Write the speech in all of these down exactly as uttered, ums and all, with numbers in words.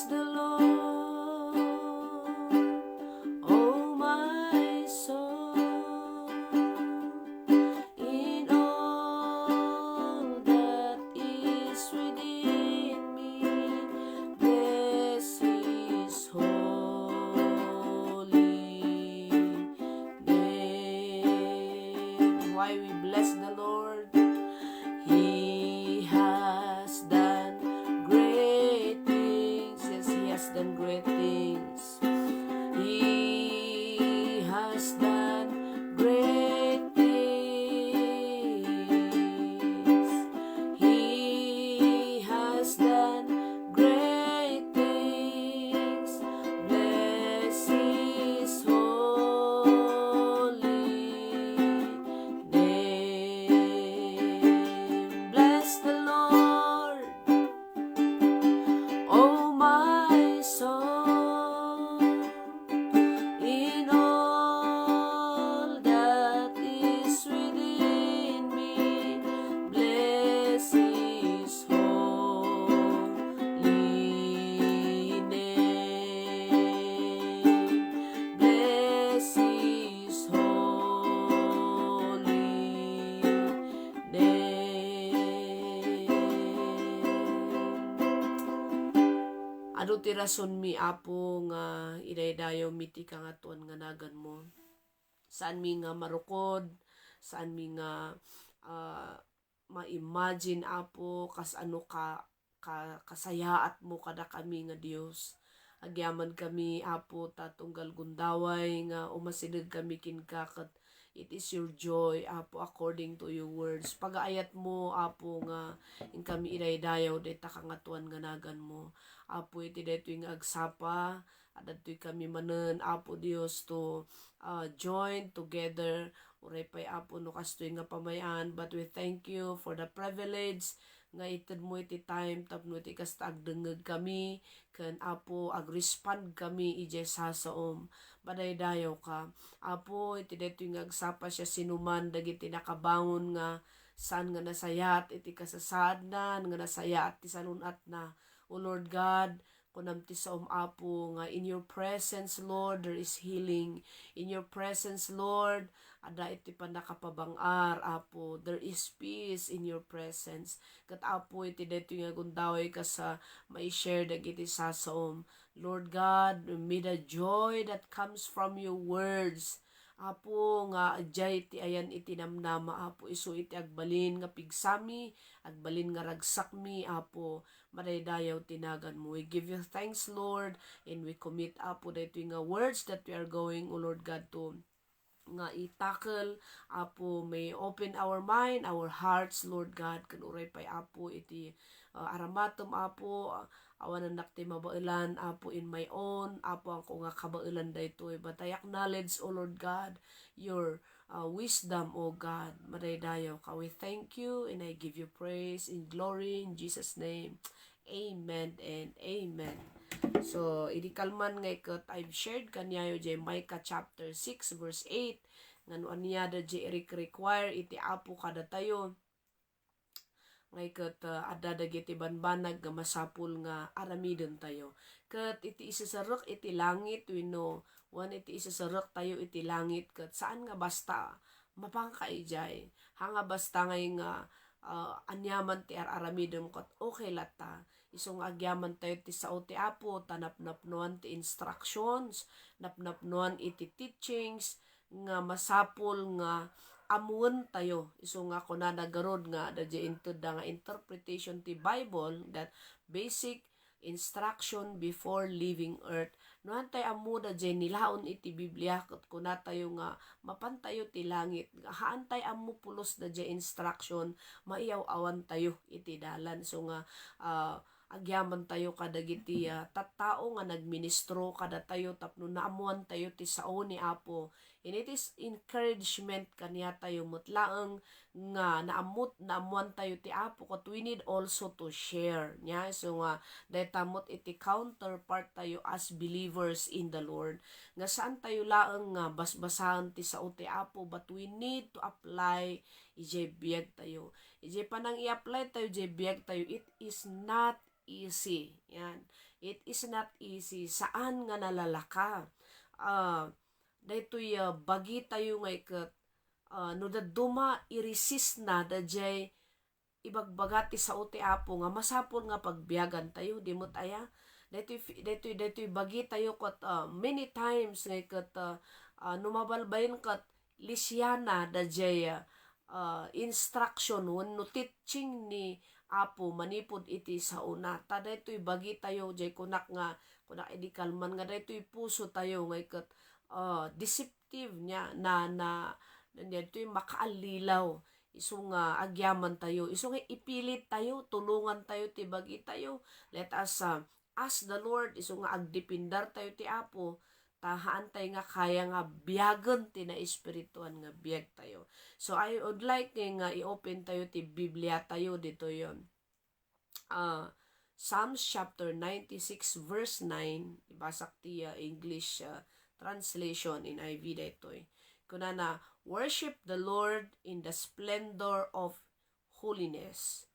the Lord, oh my soul, in all that is within me, bless his holy name. Why we bless the Lord? He has done great things. Yes, he has done great things. He has done great things. He has done great things. Bless his holy name. Bless the Lord, oh my soul, in all that is within me, bless his holy name. Bless his holy name. Adu ti rasonmi, Apo, nga idaydayawmi ti Kangatoan nga naganmo. Saanmi nga marukod, saanmi nga, ah, ma-imagine, Apo, kas ano ka, ka, kasayaatmo kadakami nga Dios. Agyamankami, Apo, ta tunggal gundaway nga umasidegkami kenka ket it is your joy, Apo, according to your words. Pagaayatmo, Apo, nga inkami idaydayaw dayta Kangatoan nga naganmo. Apo, iti daytoy nga agsapa, adda daytoy kami manen, Apo Dios, to, ah, join together. Uray pay, Apo, no kastoy nga pamay-an, but we thank you for the privilege nga itedmo iti time tapno iti kasta agdengngegkami, ken, Apo, agrespondkami idiay sasaom. Madaydayawka, Apo, iti daytoy nga agsapa siasinoman dagiti nakabangon nga saan nga nasayaat iti kasasaadna, nga nasayaat ti salun-atna. O Lord God, kunam ti saom, Apo, nga in your presence, Lord, there is healing. In your presence, Lord, adda iti pannakapabang-ar, Apo. There is peace in your presence. Ket, Apo, iti daytoy nga gundaway kas, ah, mai-share dagiti sasaom. Lord God, may the joy that comes from your words, Apo, nga adjay ti ayan iti namnama, Apo, isu iti agbalin nga pigsami, agbalin nga ragsakmi, Apo, madaydayaw ti naganmo. We give you thanks, Lord, and we commit, Apo, daytoy nga words that we are going, O Lord God, to nga i-tackle, Apo, may open our mind, our hearts, Lord God, ken uray pay, Apo, iti, uh, aramatem, Apo, uh, awanennak ti mabaelan, Apo, in my own, Apo, angko nga kabaelan daytoy, but I acknowledge, O Lord God, your, uh, wisdom, O God, madaydayawka. We thank you and I give you praise and glory in Jesus' name. Amen and amen. So, idi kalman nga iket, I've shared kaniayo jay Micah chapter six verse eight, nga no ania da jay irik-require iti Apo kadatayo, nga iket, ah, adda dagiti banbanag nga masapul nga aramidentayo. Ket iti iseserrek iti langit wenno wen iti iseserrektayo iti langit, ket saan nga basta mapangka idiay. Ha nga basta ngay nga, ah, aniaman ti ar-aramidem ket okay latta. Isu nga agyamantayo ti sao ti Apo, ta napnapnoan ti instructions, napnapnoan iti teachings nga masapul nga ammoentayo. Isu nga kunana garud nga adda jay intedda nga interpretation ti Bible, that basic instruction before leaving earth. No, haantay ammo dayjay nilaon iti Biblia, ket kunatayo nga mapantayo ti langit. Haantay ammo pulos dayjay instruction, maiaw-awantayo iti dalan. So nga, ah, agyamantayo kadagiti, ah, tattao nga nagministro kadatayo tapno naammoantayo ti sao ni Apo. And it is encouragement kaniatayo met laeng nga naammo, naammoantayo ti Apo, ket we need also to share. Nia, isu nga dayta met iti counterpart tayo as believers in the Lord. Nga saan tayo laeng nga basbasaen ti sao ti Apo, but we need to apply idiay biag tayo. Idiay panang i-apply tayo idiay biag tayo, it is not easy. Yan. It is not easy. Saan nga nalalaka. Ah, daytoy, ah, bagitayo nga iket, ah, no dadduma, i-resist na dayjay ibagbaga ti sao ti Apo nga masapul nga pagbiagantayo, di met aya? Daytoy fi-, daytoy, daytoy bagitayo ket, ah, many times nga iket, ah, ah, no mabalbayen ket lisiana dayjay, ah, instruction wenno teaching ni Apo manipud iti saona. Ta daytoy bagitayo, jay kunak nga, kunak idi kalman nga daytoy pusotayo nga iket, ah, deceptive nia, na, na, na, daytoy makaallilaw. Isu nga agyamantayo, isu nga ipilittayo, tulongantayo ti bagitayo. Let us, ah, ask the Lord, isu nga agdependar tayo ti Apo, ta haan tayo nga kaya nga biagen ti naespirituan nga biag tayo. So, I would like nga i-open tayo ti Biblia tayo ditoy, ah, Psalms chapter ninety-six verse nine, ibasak ti, ah, English, ah, translation, N I V daytoy. Kunana, "Worship the Lord in the splendor of holiness.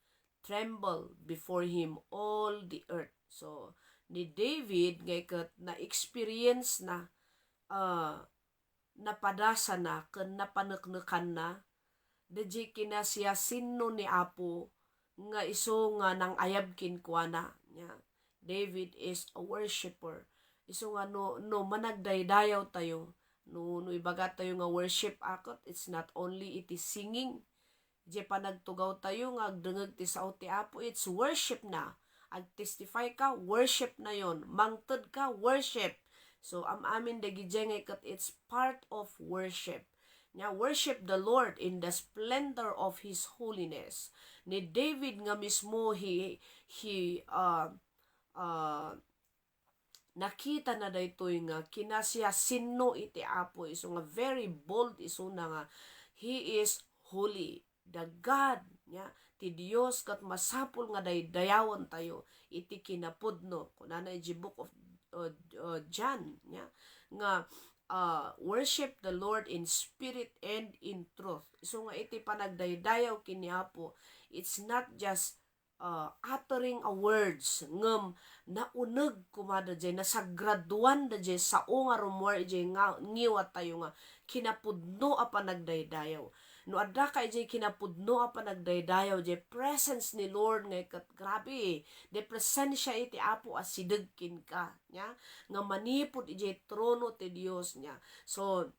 Tremble before him all the earth." So, ni David, nga iket na-experience na, ah, napadasana ken napaneknekanna, dayjay kinasiasinno ni Apo nga isu nga nangayab kenkuana. Nia, David is a worshipper. Isu nga no, no managdaydayaw tayo, no, no ibaga tayo nga worship a ket, it's not only iti singing, Idiay panagtugaw tayo nga agdengeg ti sao ti Apo, it's worship na. Agtestify ka, worship na yon. Mangted ka, worship. So, am-amin dagidiay nga iket, it's part of worship. Nia, worship the Lord in the splendor of His holiness. Ni David nga mismo, he, he, uh, uh, nakitana daytoy nga kinasiasinno iti Apo, isu nga very bold isuna nga He is holy, the God, nia, ti Dios, ket masapul nga daydayawen tayo iti kinapudno. Kunana iti Book of, uh, uh, John, nia, nga, uh, "Worship the Lord in spirit and in truth." Isu nga iti panagdaydayaw ken ni Apo, it's not just uh, uttering a words, ngem nauneg koma dayjay, nasagraduan dayjay sao nga rummuar idiay nga, ngiwatayo nga kinapudno a panagdaydayaw. No adda ka idiay kinapudno a panagdaydayaw, idiay presence ni Lord nga iket, grabe, idiay presensia iti Apo a sideg kenka, nia, nga manipud idiay trono ti Dios, nia. So,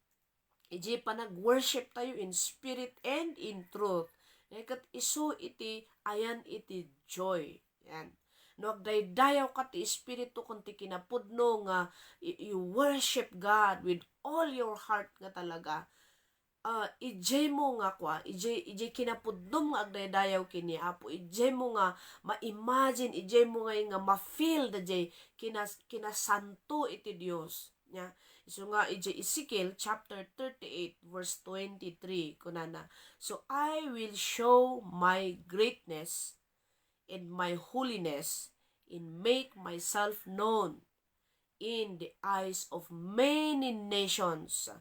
idiay panag-worship tayo in spirit and in truth. Ket isu iti ayan iti joy. Yan. No agdaydayaw ka ti Espiritu ken ti kinapudno nga i-, you worship God with all your heart nga talaga. Ah, idiay mo nga kua, idiay, idiay kinapudnom nga agdaydayaw ken ni Apo, idiay mo nga ma-imagine, idiay mo nga, nga ma-feel dayjay kinas-, kinasanto iti Dios. Nia, isu nga idiay Ezekiel chapter thirty-eight, verse twenty-three, kunana, "So I will show my greatness and my holiness and make myself known in the eyes of many nations.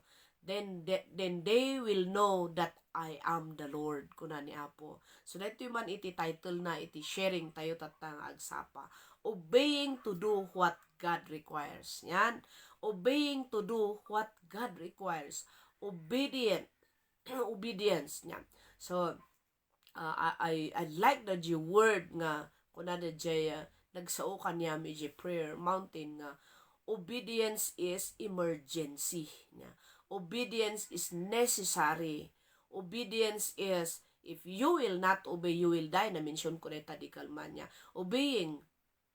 Then the, then they will know that I am the Lord," kuna ni Apo. So, daytoy man iti title na iti sharing tayo tatta nga agsapa. Obeying to do what God requires. Yan. Obeying to do what God requires. Obedient. Obedience. Yan. So, ah, I, I, I like the G word nga, kuna da jay, ah, nagsao kaniam iti prayer mountain nga, "Obedience is emergency." Nia. Obedience is necessary. Obedience is, if you will not obey, you will die. Na-mention ko na ita di kalman, nia. Obeying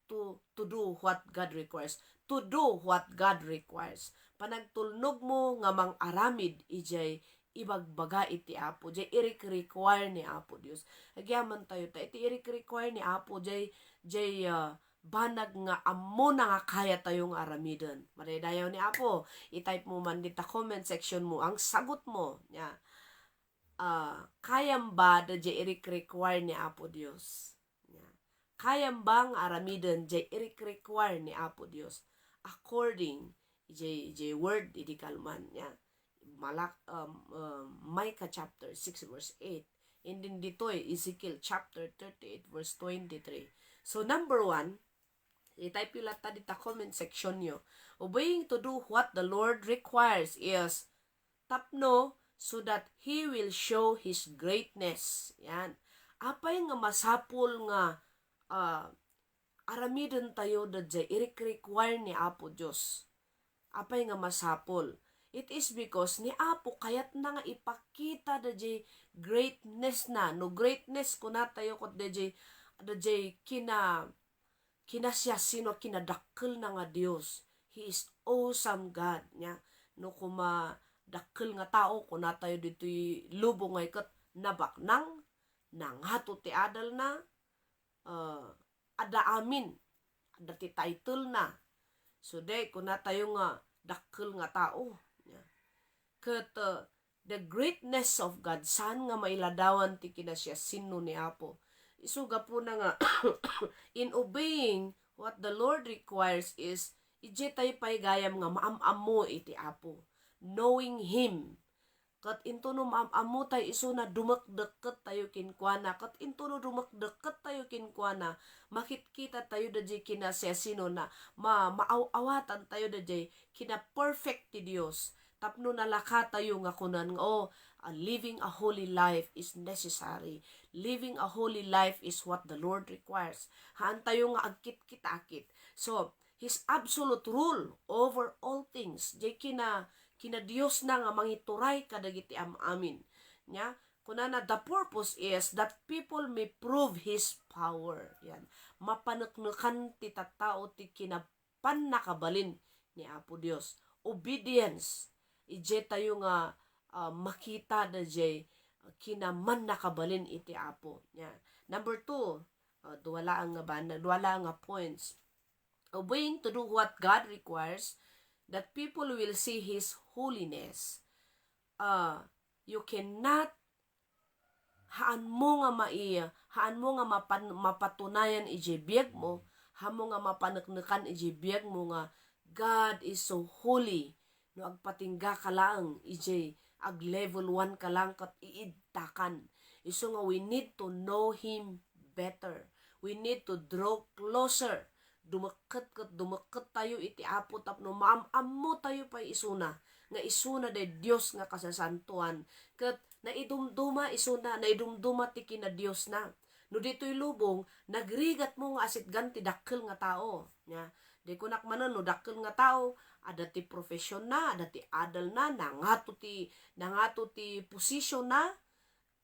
to, to do what God requires. To do what God requires. Panagtulnog mo nga mang-aramid idiay ibagbaga iti Apo, jay irik-require ni Apo Dios. Agyaman tayo ta iti irik-require ni Apo, jay, jay, ah, banag nga ammona nga kaya tayo nga aramiden. Madaydayaw ni Apo, i-type mo man dita comment section mo ang sagot mo. Nia. Ah, kayam ba da jay irik-require ni Apo Dios? Nia. Kayam ba nga aramiden jay irik-require ni Apo Dios? According jay, jay word idi kalman, nia. Malak-, um, um, Micah chapter six verse eight. And then ditoy, Ezekiel chapter thirty-eight verse twenty-three. So, number one, I-type yo latta dita comment section yo. Obeying to do what the Lord requires is tapno so that He will show His greatness. Yan. Apay nga masapul nga, ah, aramiden tayo dayjay irik-require ni Apo Dios? Apay nga masapul? It is because ni Apo kayatna nga ipakita dayjay greatness na. No greatness, kuna tayo ket dayjay, dayjay kina-, kinasiasino, kinadakkelna nga Dios. He is awesome God, nya. No kuma dakkel nga tao, kuna tayo ditoy lubong nga iket nabaknang, nangato ti adalna, ah, adda amin, adda ti title na. So, di, kuna tayo nga dakkel nga tao. Nya. Ket, ah, the greatness of God, saan nga mailadawan ti kinasiasino ni Apo. Isu gapuna nga, in obeying what the Lord requires is, idiay tayo pay gayam nga maam-ammo iti Apo. Knowing Him. Ket intono maam-ammo tayo isuna, dumekdekket tayo kenkuana. Ket intono dumekdekket tayo kenkuana, makitkita tayo dayjay kinasiasinona, ma-, maaw-awatan tayo dayjay kinaperfect ti Dios. Tapno nalaka tayo nga kunan nga, "Oh, ah, living a holy life is necessary. Living a holy life is what the Lord requires." Haan tayo nga agkitkitakit. So, His absolute rule over all things. Jay kina-, kina Dios na nga mangituray kadagiti am-amin. Nya, kunana, "The purpose is that people may prove His power." Yan. Mapaneknekan ti tattao ti kina-, pannakabalin ni Apo Dios. Obedience. Idiay tayo nga, ah, makita dayjay kinamannakabalin iti Apo. Yan. Number two, ah, dua laeng nga bana-, dua laeng nga points. Obeying to do what God requires, that people will see His holiness. Ah, you cannot, haanmo nga mai-, haanmo nga mapan-, mapatunayan idiay biagmo, haanmo nga mapaneknekan idiay biagmo nga God is so holy. No agpatingga ka laeng idiay ag-level one ka laeng ket iidtakan. Isu nga we need to know Him better. We need to draw closer. Dumekket ket dumekket tayo iti Apo tapno maam-ammo tayo pay isuna, nga isuna day Dios nga kasasantoan. Ket naidumduma isuna, naidumduma ti kinadiosna. No ditoy lubong, nagrigatmo nga asitgan ti dakkel nga tao. Nya, di kunak manen no dakkel nga tao, adda ti profession na, adda ti adal na, nangato ti, nangato ti position na,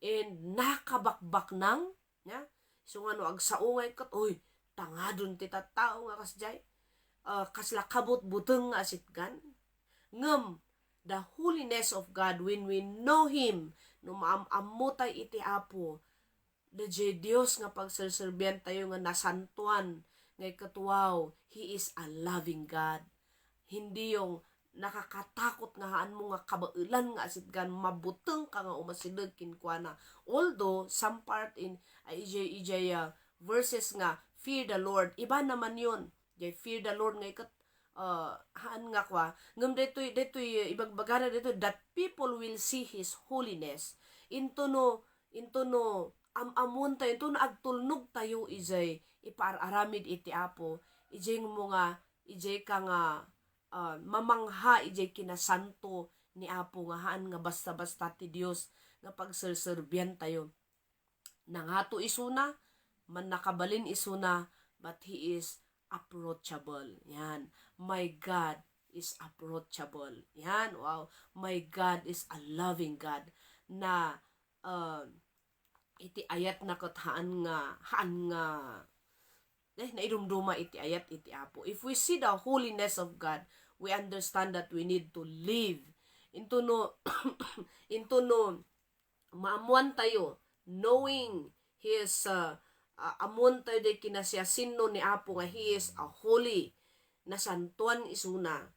and nakabakbaknang, nya? So nga no agsao ngay ket, "Uy, tangadon ti tattao nga kasdiay. Ah, kasla kabutbuteng nga asitgan." Ngem, the holiness of God, when we know Him, no maam-ammo tay iti Apo, dayjay Dios nga pagserserbian tayo nga nasantoan, nga ket wow, He is a loving God. Hindi yung nakakatakot nga haanmo nga kabaelan nga asitgan, mabuteng ka nga umasideg kenkuana. Although, some part in, ay, ijay, ijay, ah, verses nga, "Fear the Lord." Iba naman yun. Jay, "Fear the Lord" nga iket, ah, haan nga kwa. Ngem daytoy, daytoy, ibagbagana daytoy, "That people will see His holiness." Into no, into no, am-amon tayo, into no agtulnog tayo ijay, ipaar-aramid iti Apo, ijay mo nga, ijay ka nga, ah, mamangha ijay kinasanto ni Apo nga haan nga basta-basta ti Dios nga pagserserbian tayo. Nangato isuna, mannakabalin isuna, but He is approachable. Yan. My God is approachable. Yan. Wow. My God is a loving God. Na, um, iti ayat na ket haan nga, haan nga, eh, naidumduma iti ayat iti Apo. If we see the holiness of God, we understand that we need to live into no, into no, maammuan tayo, knowing He is, uh, uh, ammuan tayo di kinasiasinno ni Apo nga He is a holy, nasantuan isuna.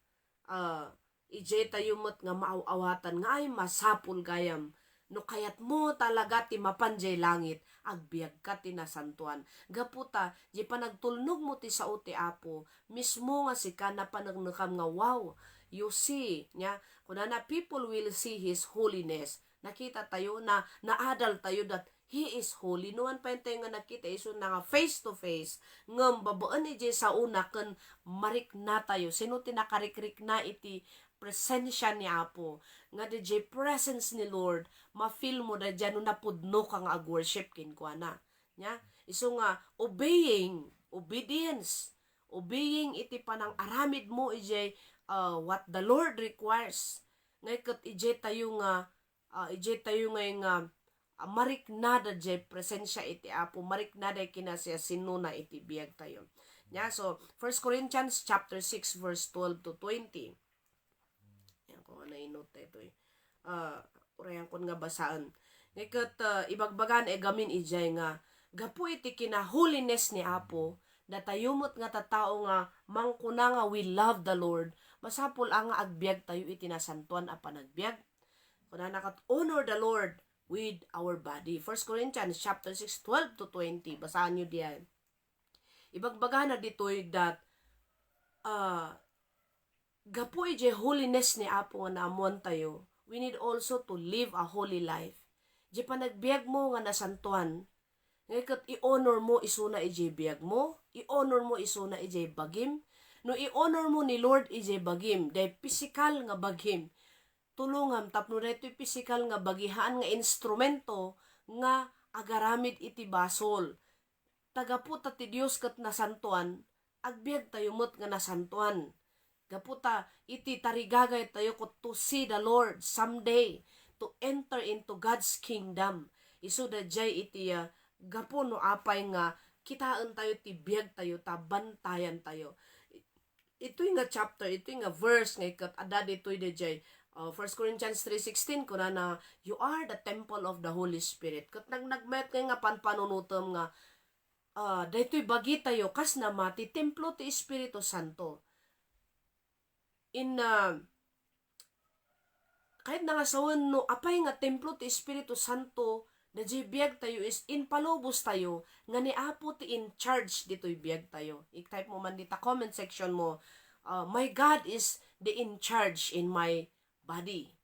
Uh, ijay tayo met nga maaw-awatan nga ay masapul gayam. No kayatmo talaga ti mapan jay langit, agbiagka ti nasantuan. Gapu ta, jay panagtulnogmo ti sao ti Apo, mismo nga sika napaneknekam nga, wow, you see, nya, kunana, "People will see His holiness." Nakita tayo na naadal tayo that He is holy. Nuan pay tayo nga nakita isuna nga face to face, ngem babaen idiay saona ken mariknatayo. Sino ti nakarikrikna iti presensia ni Apo? Nga diay presence ni Lord, ma-feel mo daydiay no napudno ka nga ag-worship kenkuana. Nya, isu nga obeying, obedience, obeying iti panang-aramid mo idiay, ah, what the Lord requires. Ngay ket idiay tayo nga, ah, idiay tayo ngay nga, ah, mariknada diay presensia iti Apo, mariknada diay kinasiasinnona iti biag tayo. Nya, so, First Corinthians chapter six, verse twelve to twenty. Yan ko nga nainot daytoy. Ah, urayan kon nga basaen. Ngay ket, ah, ibagbagan a gamin idiay nga, gapu iti kina-holiness ni Apo, datayo met nga tattao nga mangkuna nga we love the Lord, masapul a nga agbiag tayo iti nasantoan a panagbiag. Kunana ket, "Honor the Lord with our body." First Corinthians chapter six, twelve to twenty. Basaanyo diay. Ibagbagana ditoy that, ah, gapu idiay holiness ni Apo nga naammoantayo, we need also to live a holy life. Diay panagbiag mo nga nasantoan, ngay ket i-honor mo isuna idiay biag mo, i-honor mo isuna idiay bagim. No i-honor mo ni Lord idiay bagim, diay pisikal nga bagim, tulongam tapno daytoy pisikal nga bagi haan nga instrumento nga agaramid iti basol. Ta gapu ta ti Dios ket nasantoan, agbiag tayo met nga nasantoan. Gapu ta iti tarigagay tayo ket to see the Lord someday, to enter into God's kingdom. Isu daydiay iti, ah, gapu no apay nga kitaen tayo ti biag tayo ta bantayan tayo. Itoy nga chapter, itoy nga verse nga iket adda ditoy daydiay, uh, First Corinthians three sixteen, kunana, "You are the temple of the Holy Spirit." Ket nagnagmayat ngay nga panpanunotem nga, ah, daytoy bagitayo, kas nama ti templo ti Espiritu Santo. In, ah, kayatna nga sawen no apay nga templo ti Espiritu Santo, daydiay biag tayo is impalubos tayo nga ni Apo ti in charge ditoy biag tayo. I-type mo man dita comment section mo, uh, "My God is the in charge in my body."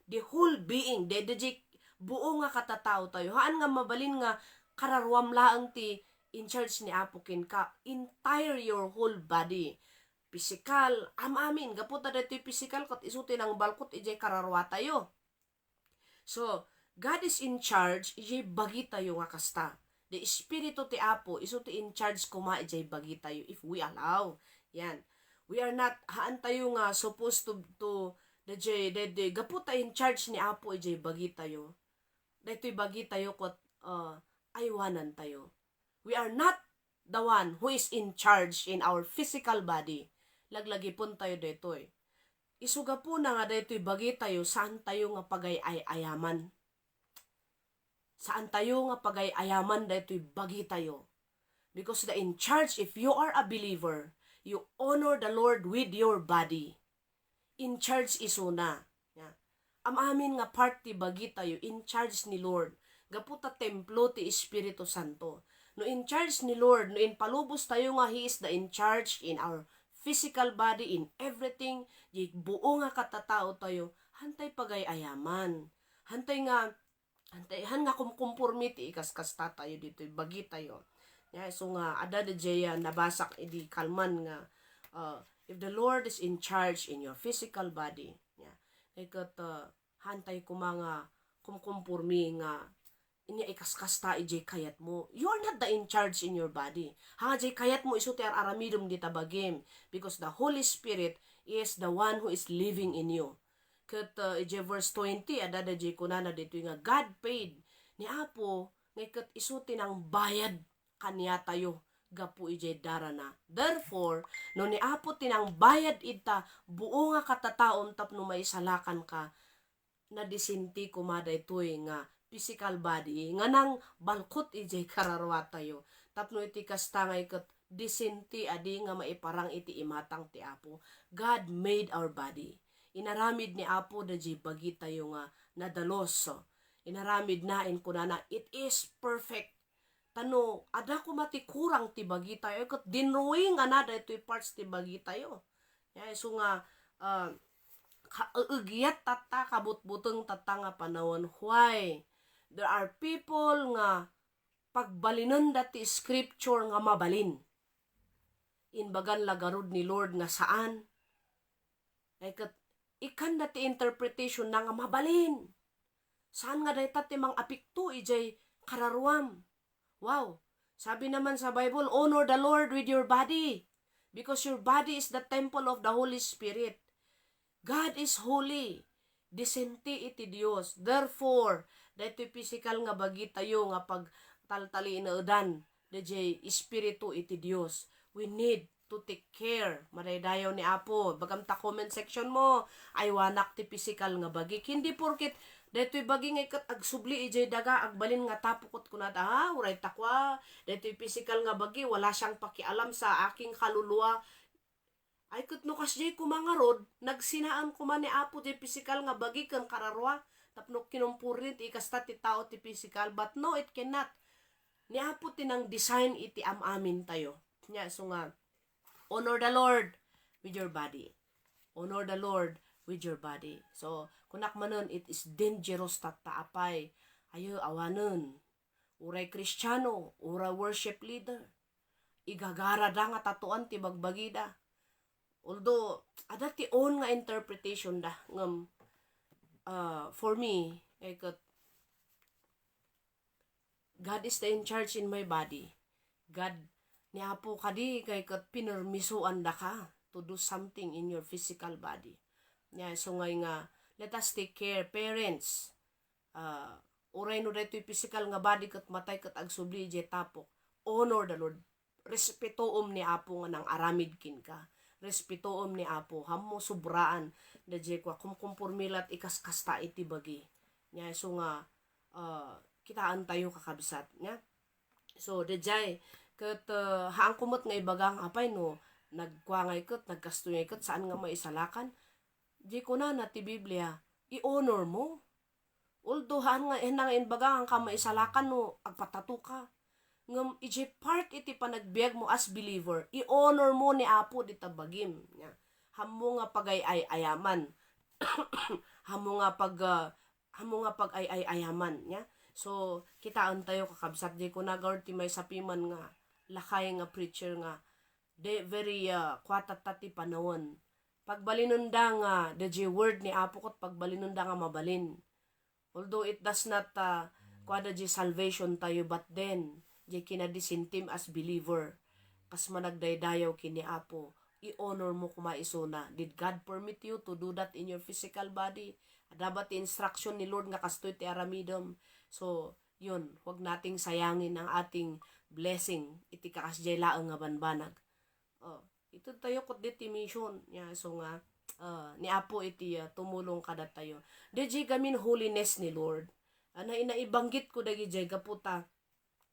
The whole being, daydiay buo nga katatao tayo. Haan nga mabalin nga kararuam laeng ti in charge ni Apo kenka, entire your whole body. Pisikal, am-amin, gapu ta daytoy pisikal ket isu ti nangbalkot idiay kararua tayo. So, God is in charge idiay bagitayo nga kasta. The Espiritu ti Apo, isu ti in charge koma idiay bagitayo if we allow. Yan. We are not, haan tayo nga supposed to, to, daydiay, daydiay, gapu ta in charge ni Apo idiay bagitayo. Daytoy bagitayo ket, uh, aywanan tayo. We are not the one who is in charge in our physical body. Laglagipon tayo daytoy. Isu gapuna nga daytoy bagitayo, saan tayo nga pagay-ay-ayaman. Saan tayo nga pagay-ayaman daytoy bagitayo. Because the in charge, if you are a believer, you honor the Lord with your body. In charge isuna. Nya, am-amin nga part ti bagitayo, in charge ni Lord. Gapu ta templo ti Espiritu Santo. No in charge ni Lord, no impalubos tayo nga He is the in charge in our physical body, in everything, di buo nga katatao tayo, hantay pagay-ayaman. Hantay nga Antay, han nga kumkumpormi ti ikaskasta tayo ditoy bagitayo. Nya, isu nga adda daydiay nabasak idi kalman nga, uh, "If the Lord is in charge in your physical body," nya, ket, uh, hantay koma nga kumkumpormi nga inya ikaskasta idiay kayat mo. You are not the in charge in your body. Ha, idiay kayat mo, isu ti ar-aramidem dita bagim. Because the Holy Spirit is the one who is living in you. Ket, uh, idiay verse twenty, adda daydiay kunana ditoy nga, "God paid." Ni Apo, ngay ket isu ti nangbayad kaniatayo gapu idiay darana. Therefore, no ni Apo ti nangbayad ita buo nga katataom tapno maisalakanka, nadisente koma daytoy nga physical body nga nangbalkot idiay kararua tayo. Tapno iti kasta ngay ket disente a di nga maiparang iti imatang ti Apo. God made our body. Inaramid ni Apo daydiay bagitayo nga nadalus. Inaramidna, inkunana, "It is perfect." Ta no adda koma ti kurang ti bagitayo, ket dinrawingana daytoy parts ti bagitayo. Nya, isu nga, ah, ka-, eegyat tatta, kabutbuteng tatta nga panawen. Why? There are people nga pagbalinenda ti scripture nga mabalin. Imbagan la garud ni Lord nga saan. Ay ket, ikkanda ti interpretation na nga mabalin. Saan nga dayta ti mang-apekto idiay kararuam? Wow! Sabi naman sa Bible, "Honor the Lord with your body, because your body is the temple of the Holy Spirit." God is holy. Disente iti Dios. Therefore, daytoy pisikal nga bagitayo nga pagtaltalinaedan daydiay espiritu iti Dios. We need to take care. Madaydayaw ni Apo. Bagam ta comment section mo, aywanak ti pisikal nga bagi. Hindi porket daytoy bagi nga iket agsubli idiay daga, agbalin nga tapo ket kunada, "Ah, uray ta kua, daytoy pisikal nga bagi, wala siyang pakialam sa aking kaluluwa." Ay ket no kasdiay koma ngarud, nagsinaen koma ni Apo diay pisikal nga bagi ken kararua, tapno kinumpurin ti ikasta ti tao ti pisikal. But no, it cannot. Ni Apo ti nang-design iti am-amintayo. Nia, isu nga, honor the Lord with your body. Honor the Lord with your body. So, kunak manen, it is dangerous tatta, apay. Ayo, awanen. Uray Kristiano, uray worship leader. Igagarada nga tatuan ti bagbagida. Although, adda ti own nga interpretation da, ngem, uh, for me, ay ket, God is the in charge in my body. God, ni Apo kadi, kay ket pinermisoan daka to do something in your physical body. Nia, isu ngay nga, let us take care, parents. Ah, uray no daytoy pisikal nga body ket matay ket agsubli idiay tapok, honor the Lord. Respetoom ni Apo nga nang-aramid kenka. Respetoom ni Apo. Ammo sobraan. Daydiay kua, kumkumpormi la ti ikaskasta iti bagi. Nia, isu nga, ah, kitaentayo, kakabsat, nia. So, daydiay, ket, ah, haanko met nga ibaga nga apay no nagkua ngay ket, nagkastoy ngay ket, saan nga maisalakan. Di kunana ti Biblia, i-honor mo. Although, haan nga, haan nga imbaga, haanka maisalakan no agpatato ka. Ngem idiay part iti panagbiag mo as believer, i-honor mo ni Apo dita bagim. Nia. Ammo nga pagay-ay-ayaman. Ammo nga pag, ah, ammo nga pagay-ay-ayaman. Nia. So, kitaentayo, kakabsat, di ko nagar ti maysa piman nga lakay nga preacher nga, de, very, ah, kua tatta ti panawen. Pagbalinenda nga, daydiay word ni Apo ket pagbalinenda nga mabalin. Although it does not, ah, kuada diay salvation tayo, but then, diay kinadisintim as believer, kas managdaydayaw ken ni Apo, i-honor mo koma isuna. Did God permit you to do that in your physical body? Adda ba ti instruction ni Lord nga kastoy ti aramidem? So, yun, huwag nating sayangin ang ating blessing iti kakasdiay laeng nga banbanag. Oh, ited tayo ket ditoy mission. Nia, isu nga, ah, ni Apo iti, ah, tumulong kadatayo. Daydiay gamin holiness ni Lord. Ah, nai-, naibanggit ko dagidiay gapu ta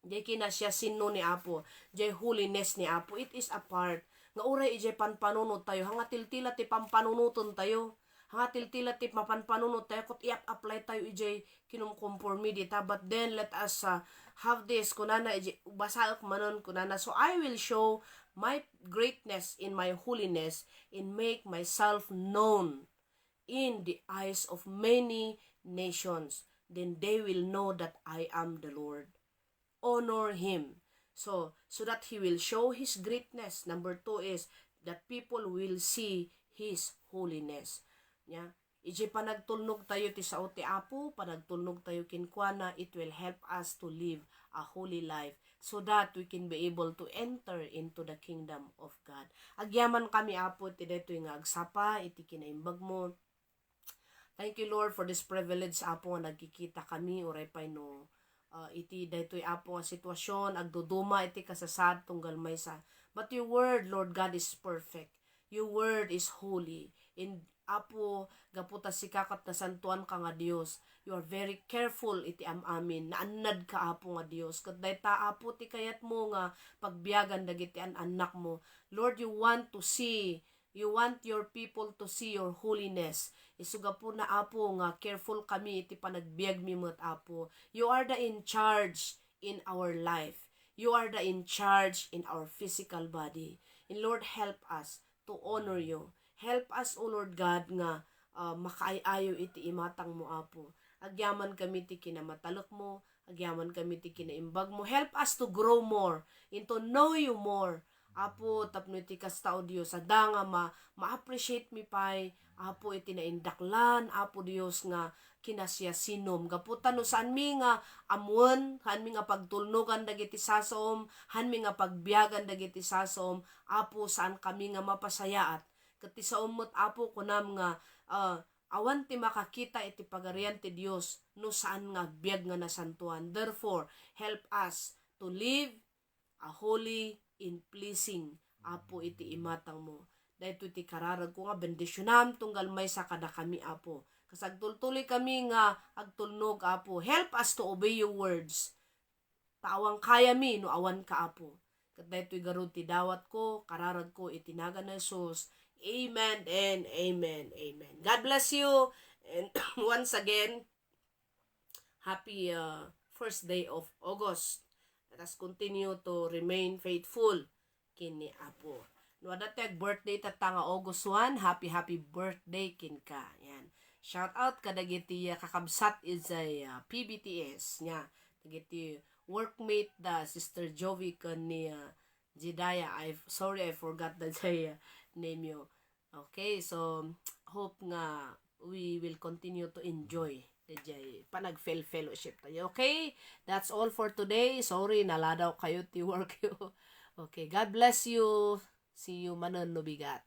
diay kinasiasino ni Apo, diay holiness ni Apo. It is a part nga uray idiay panpanunot tayo, haan nga tiltila ti pampanunotentayo. Haan nga tiltila ti mapanpanunot tayo, ket i-apply tayo idiay kinumkonforme dita. But then, let us, uh, have this, kunana, iji-, basaek manen, kunana, "So I will show my greatness in my holiness and make myself known in the eyes of many nations. Then they will know that I am the Lord." Honor him. So, so that he will show his greatness. Number two is that people will see his holiness. Nia, idiay panagtulnog tayo ti sao ti Apo, panagtulnog tayo kenkuana, it will help us to live a holy life so that we can be able to enter into the kingdom of God. Agyamankami, Apo, iti daytoy nga agsapa iti kinaimbagmo. Thank you, Lord, for this privilege, Apo, nga nagkikitakami, uray pay no, ah, iti daytoy, Apo, nga sitwasyon, agduduma iti kasasaad tunggal maysa. But your word, Lord God, is perfect. Your word is holy. And, Apo, gapu ta sika ket nasantoanka nga Dios, you are very careful iti am-amin. Naannadka, Apo, nga Dios. Ket dayta, Apo, ti kayatmo nga pagbiagan dagiti an-annakmo. Lord, you want to see You want your people to see your holiness. Isu gapuna, Apo, nga careful kami iti panagbiagmi met, Apo. You are the in charge in our life. You are the in charge in our physical body. And Lord, help us to honor you. Help us, O Lord God, nga, ah, makaay-ayo iti imatangmo, Apo. Agyaman kami ti kinamatalekmo, agyaman kami ti kinaimbagmo. Help us to grow more and to know you more. Apo, tapno iti kasta, O Dios, adda nga ma-, ma-appreciate mi pay, Apo, iti naindaklan, Apo Dios, nga kinasiasinom. Gapu ta no saanmi nga amuen, saanmi nga pagtulnogan dagiti sasaom, saanmi nga pagbiagan dagiti sasaom, Apo, saan kami nga mapasayaat. Ket ti saom met, Apo, kunam nga, ah, awan ti makakita iti Pagarian ti Dios no saan nga agbiag nga nasantoan. Therefore, help us to live a holy and pleasing, Apo, iti imatangmo. Daytoy ti kararagko nga bendisionam tunggal maysa kadakami, Apo. Kas agtultuloy kami nga agtulnog, Apo, help us to obey your words. Ta awan kayami no awan ka, Apo. Ket daytoy garud ti dawatko, kararagko iti nagan ni Jesus. Amen and amen. Amen. God bless you. And once again, happy, uh, first day of August. Let us continue to remain faithful ken ni Apo. No adda ti ag-birthday tatta nga August one, happy, happy birthday kenka. Yan. Shout out kadagiti, uh, kakabsat idiay, uh, P B T S. Nya, dagiti workmate da Sister Jovi ken ni, uh, Jediah. I, sorry, I forgot the, the, uh, name you. Okay, so hope nga we will continue to enjoy the panag-fellowship tayo. Okay, that's all for today. Sorry, naladaw kayo ti work yo. Okay, God bless you. See you manen no bigat.